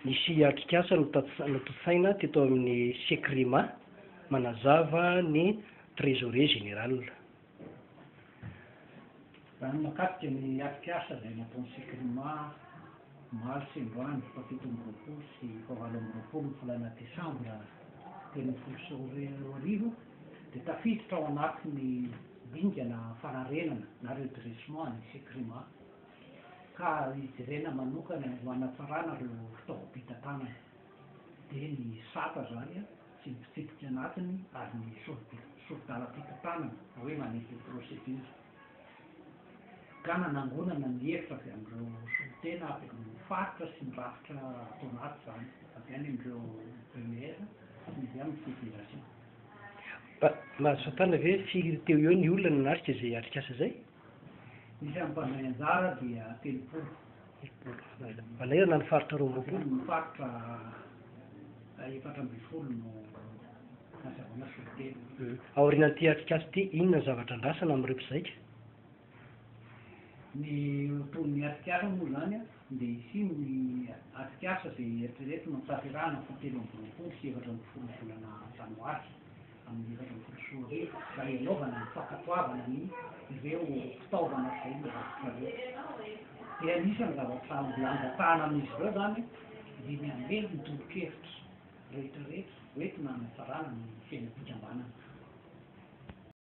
Nisy atrikasa notontosaina teto amin'ny Secrima manazava ny Trésorier Général. Raha ny mahakasika ny atrikasa izay nataon'ny Secrima omaly sy androany faha-27 sy faha-28 ny volana desambra 2013 dia tafiditra ao anatin'ny dingana fanarenana na redressement ny Secrima ka hijerena manokana ho hanatsarana ireo fitaovam-pitantanana dia ny sata izany sy ny fitsipika anatiny ary ny sori-dalam-pitantanana na hoe manuel de procédure ka nanangonana ny hevitra avy amin'ireo solontena avy amin'ny faritra sy ny rafitra ato anaty izany avy any amin'ireo EMR sy ny avy amin'ny fédération. Mba mahazo fantana ve firy teo eo ny olona nanatrika izay atrikasa izay? Ny isan'ny mpandray anjara dia 30. 30. Manerana ny faritra 22. Ny faritra 14 no nazahoana solontena. Aorianan'ity atrikasa ity, inona ny zavatra andrasana amin'ireo mpizaika? Ny ho tohin'ny atrikasa moa izany dia hisian'ny atrikasa izay eritreretina ho tanterahina ny faha 23 sy 14 volana janoary. amin'ny 2014 izay hanaovana ny fankatoavana ny ireo fitaovana izay narafitra ireo. Dia anisan'ny zavatra mbola angatahana amin'izy ireo izany dia ny hamely ny tolo-kevitra rehetra rehetra hoentina hanatsarana ny fiainam-pikambanana.